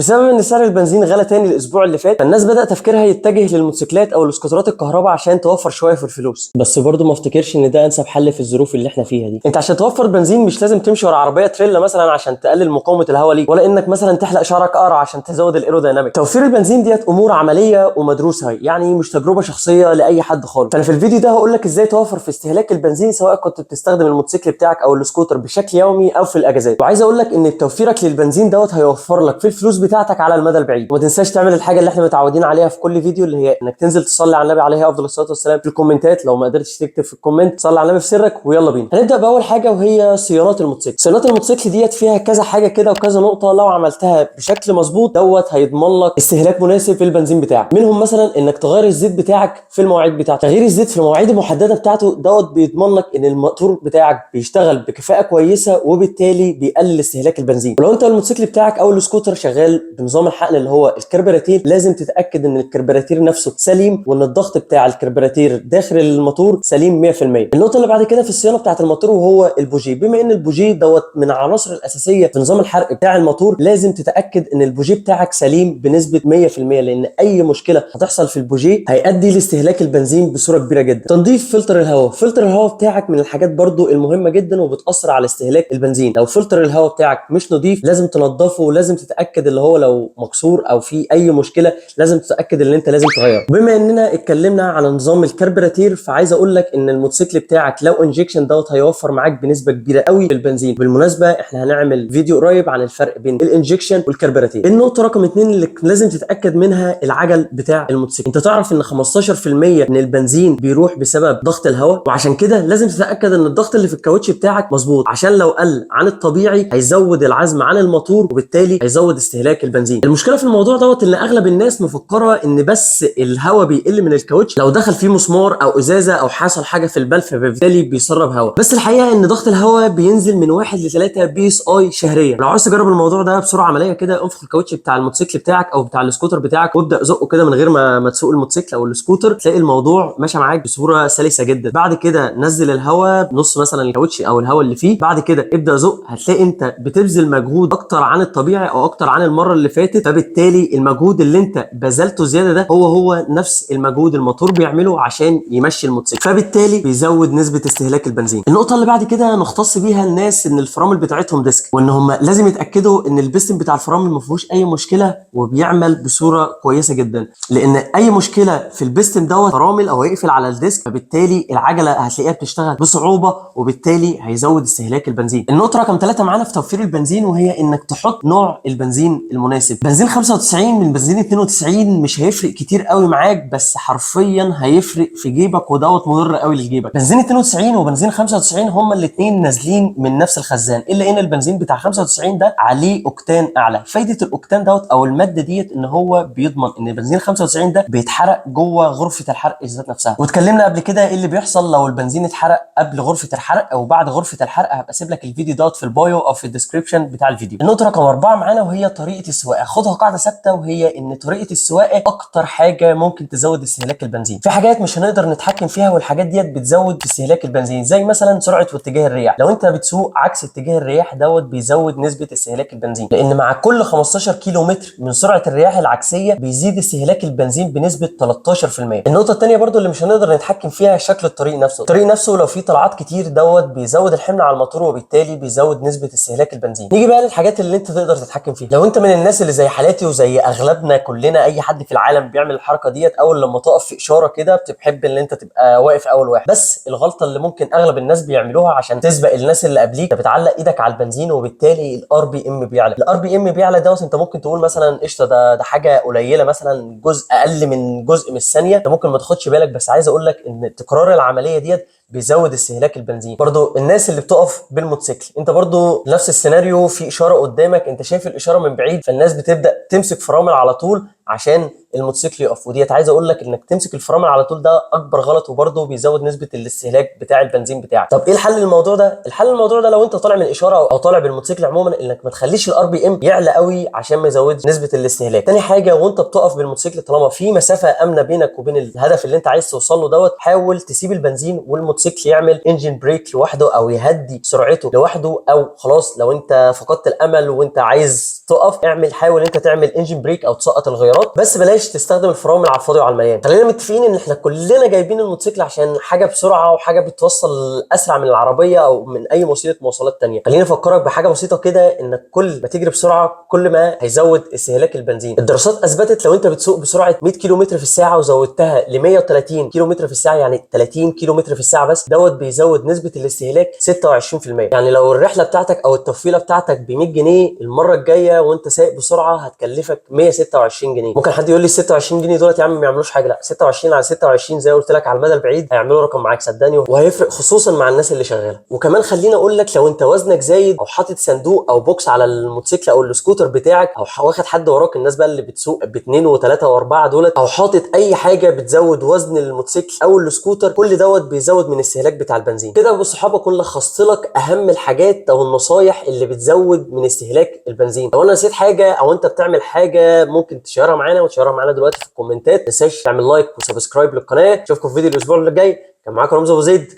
بسبب ان سعر البنزين غلى تاني الاسبوع اللي فات، فالناس بدا تفكيرها يتجه للموتوسيكلات او الاسكوترات الكهرباء عشان توفر شوية في الفلوس. بس برضه ما افتكرش ان ده انسب حل في الظروف اللي احنا فيها دي. انت عشان توفر بنزين مش لازم تمشي ورا عربية تريلا مثلا عشان تقلل مقاومة الهواء ليك، ولا انك مثلا تحلق شعرك قرع عشان تزود ال aerodynamic. توفير البنزين ديت امور عملية ومدروسه، يعني مش تجربه شخصية لاي حد خالص. فانا في الفيديو ده هقول لك ازاي توفر في استهلاك البنزين، سواء كنت بتستخدم الموتوسيكل بتاعك او السكوتر بشكل يومي او في الاجازات. وعايز اقول لك ان توفيرك للبنزين دوت هيوفر لك في الفلوس بتاعتك على المدى البعيد. وما تنساش تعمل الحاجة اللي احنا متعودين عليها في كل فيديو، اللي هي انك تنزل تصلي على النبي عليه افضل الصلاة والسلام في الكومنتات. لو ما قدرتش تكتب في ال comment، صلي على النبي في سرك. ويلا بينا هنبدا باول حاجة، وهي صيانات الموتوسيكل. صيانات الموتوسيكل ديت فيها كذا حاجة كده وكذا نقطه، لو عملتها بشكل مظبوط دوت هيضمن لك استهلاك مناسب في البنزين بتاعك. منهم مثلا انك تغير الزيت بتاعك في المواعيد بتاعته. تغيير الزيت في المواعيد المحددة بتاعته دوت بيضمن لك ان الموتور بتاعك بيشتغل بكفاءة كويسه، وبالتالي بيقلل استهلاك البنزين. ولو انت الموتوسيكل بتاعك او السكوتر شغال بنظام الحقن اللي هو الكربراتير، لازم تتاكد ان الكربراتير نفسه سليم، وان الضغط بتاع الكربراتير داخل الموتور سليم 100%. النقطة اللي بعد كده في الصيانة بتاعه الموتور وهو البوجيه. بما ان البوجيه دوت من العناصر الاساسية في نظام الحرق بتاع الموتور، لازم تتاكد ان البوجيه بتاعك سليم بنسبة 100%، لان اي مشكلة هتحصل في البوجيه هيؤدي لاستهلاك البنزين بصورة كبيرة جدا. تنظيف فلتر الهواء. فلتر الهواء بتاعك من الحاجات برضو المهمة جدا وبتاثر على استهلاك البنزين. لو فلتر الهواء بتاعك مش نظيف لازم تنظفه، ولازم تتاكد اللي هو لو مكسور او في اي مشكلة لازم تتاكد ان انت لازم تغيره. بما اننا اتكلمنا على نظام الكربراتير، فعايز اقول لك ان الموتوسيكل بتاعك لو injection دوت هيوفر معاك بنسبة كبيرة قوي في البنزين. بالمناسبة احنا هنعمل فيديو قريب عن الفرق بين ال injection والكربراتير. النقطة رقم 2 اللي لازم تتاكد منها العجل بتاع الموتوسيكل. انت تعرف ان 15% من البنزين بيروح بسبب ضغط الهواء، وعشان كده لازم تتاكد ان الضغط اللي في الكاوتش بتاعك مظبوط، عشان لو قل عن الطبيعي هيزود العزم عن الموتور، وبالتالي هيزود استهلاك البنزين. المشكلة في الموضوع دوت ان اغلب الناس مفكرة ان بس الهواء بيقل من الكاوتش لو دخل فيه مسمار او ازازة او حصل حاجة في البلف، فبالتالي بيسرب هواء. بس الحقيقة ان ضغط الهواء بينزل من 1 ل 3 PSI شهريا. لو عاوز تجرب الموضوع ده بسرعة عملية كده، انفخ الكاوتش بتاع الموتوسيكل بتاعك او بتاع السكوتر بتاعك، وابدا زقه كده من غير ما تسوق الموتوسيكل او السكوتر، تلاقي الموضوع ماشي معاك بصورة سلسه جدا. بعد كده نزل الهواء بنص مثلا الكاوتش او الهواء اللي فيه، بعد كده ابدا زق، هتلاقي انت بتبذل مجهود اكتر عن الطبيعي او اكتر عن المرة اللي فاتت، فبالتالي المجهود اللي انت بذلته زيادة ده هو هو نفس المجهود الموتور بيعمله عشان يمشي الموتوسيكل، فبالتالي بيزود نسبه استهلاك البنزين. النقطة اللي بعد كده نختص بيها الناس ان الفرامل بتاعتهم disc، وان هم لازم يتاكدوا ان البستم بتاع الفرامل ما فيهوش اي مشكلة وبيعمل بصورة كويسة جدا، لان اي مشكلة في البستم دوت فرامل او هيقفل على ال disc، فبالتالي العجلة هتلاقيها بتشتغل بصعوبة، وبالتالي هيزود استهلاك البنزين. النقطة رقم 3 معانا في توفير البنزين، وهي انك تحط نوع البنزين المناسب. بنزين 95 من بنزين 92 مش هيفرق كتير قوي معاك، بس حرفيا هيفرق في جيبك، ودوت مضر قوي لجيبك. بنزين 92 وبنزين 95 هما الاثنين نازلين من نفس الخزان، الا ان البنزين بتاع 95 ده عليه اوكتان اعلى. فايده الاوكتان دوت او المادة ديت ان هو بيضمن ان البنزين 95 ده بيتحرق جوه غرفة الحرق ذات نفسها. واتكلمنا قبل كده ايه اللي بيحصل لو البنزين اتحرق قبل غرفة الحرق او بعد غرفة الحرق. هبقى اسيب لك الفيديو دوت في ال bio او في ال description بتاع الفيديو. النقطة رقم 4 معانا وهي طريقه السواقة. خدها قاعدة ثابته، وهي ان طريقه السواقة اكتر حاجة ممكن تزود استهلاك البنزين. في حاجات مش هنقدر نتحكم فيها، والحاجات ديت بتزود استهلاك البنزين، زي مثلا سرعة واتجاه الرياح. لو انت بتسوق عكس اتجاه الرياح دوت بيزود نسبه استهلاك البنزين، لان مع كل 15 كيلو متر من سرعة الرياح العكسيه بيزيد استهلاك البنزين بنسبة 13%. النقطة الثانية برضو اللي مش هنقدر نتحكم فيها شكل الطريق نفسه. الطريق نفسه لو فيه طلعات كتير دوت بيزود الحمل على الموتور، وبالتالي بيزود نسبه استهلاك البنزين. نيجي بقى للحاجات اللي انت تقدر تتحكم فيها. لو انت من الناس اللي زي حالاتي وزي اغلبنا كلنا، اي حد في العالم بيعمل الحركة ديت، اول لما تقف في اشارة كده بتحب ان انت تبقى واقف اول واحد. بس الغلطة اللي ممكن اغلب الناس بيعملوها عشان تسبق الناس اللي قبليك، انت بتعلق ايدك على البنزين، وبالتالي ال RPM بيعلى. ال RPM بيعلى دوت انت ممكن تقول مثلا قشطه، ده حاجة قليله، مثلا جزء اقل من جزء من الثانية، انت ممكن ما تاخدش بالك. بس عايز اقول لك ان تكرار العملية ديت بيزود استهلاك البنزين. برضو الناس اللي بتقف بالموتوسيكل، انت برضو نفس السيناريو، في اشارة قدامك، انت شايف الاشارة من بعيد، فالناس بتبدا تمسك فرامل على طول. عشان الموتوسيكل يقف. وديت عايز اقول لك انك تمسك الفرامل على طول ده اكبر غلط، وبرده بيزود نسبه الاستهلاك بتاع البنزين بتاعك. طب ايه الحل للموضوع ده؟ الحل للموضوع ده لو انت طالع من اشارة او طالع بالموتوسيكل عموما، انك ما تخليش ال RPM يعلى قوي عشان ما يزودش نسبه الاستهلاك. تاني حاجه، وانت بتقف بالموتوسيكل طالما في مسافة امنه بينك وبين الهدف اللي انت عايز توصل له دوت، حاول تسيب البنزين والموتوسيكل يعمل engine brake لوحده او يهدي سرعته لوحده، او خلاص لو انت فقدت الامل وانت عايز تقف حاول انت تعمل engine brake او تسقط الغيارات، بس بلاش تستخدم الفرامل على الفاضي وعلى المليان. خلينا متفقين ان احنا كلنا جايبين الموتوسيكل عشان حاجة بسرعة وحاجه بتوصل اسرع من العربية او من اي وسيلة مواصلات تانية. خليني افكرك بحاجة بسيطة كده، انك كل ما تجري بسرعة كل ما هيزود استهلاك البنزين. الدراسات اثبتت لو انت بتسوق بسرعة 100 كيلو متر في الساعة وزودتها ل 130 كيلو متر في الساعة، يعني 30 كيلو متر في الساعة بس، دوت بيزود نسبه الاستهلاك 26%. يعني لو الرحلة بتاعتك او التفويله بتاعتك ب 100 جنيه، المرة الجاية وانت سايق بسرعة هتكلفك 126 جنيه. ممكن حد يقول لي 26 جنيه دولت يا عم ما يعملوش حاجه، لا، 26 على 26 زي ما قلت لك على المدى البعيد هيعملوا رقم معاك صدقني، وهيفرق خصوصا مع الناس اللي شغاله. وكمان خليني اقول لك لو انت وزنك زايد او حاطط صندوق او box على الموتوسيكل او السكوتر بتاعك، او واخد حد وراك، الناس بقى اللي بتسوق باثنين وثلاثة واربعة دولت، او حاطط اي حاجة بتزود وزن الموتوسيكل او السكوتر، كل دوت بيزود من استهلاك بتاع البنزين. كده بالصحاب اكون لخصت لك اهم الحاجات او النصايح اللي بتزود من استهلاك البنزين. لو انا نسيت حاجة او انت بتعمل حاجة ممكن تشيرها معانا وتشيرها معانا دلوقتي في الكومنتات. ما تنساش تعمل like و subscribe للقناه. اشوفكم في فيديو الاسبوع اللي جاي. كان معاكم رمزي ابو زيد،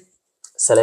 سلام.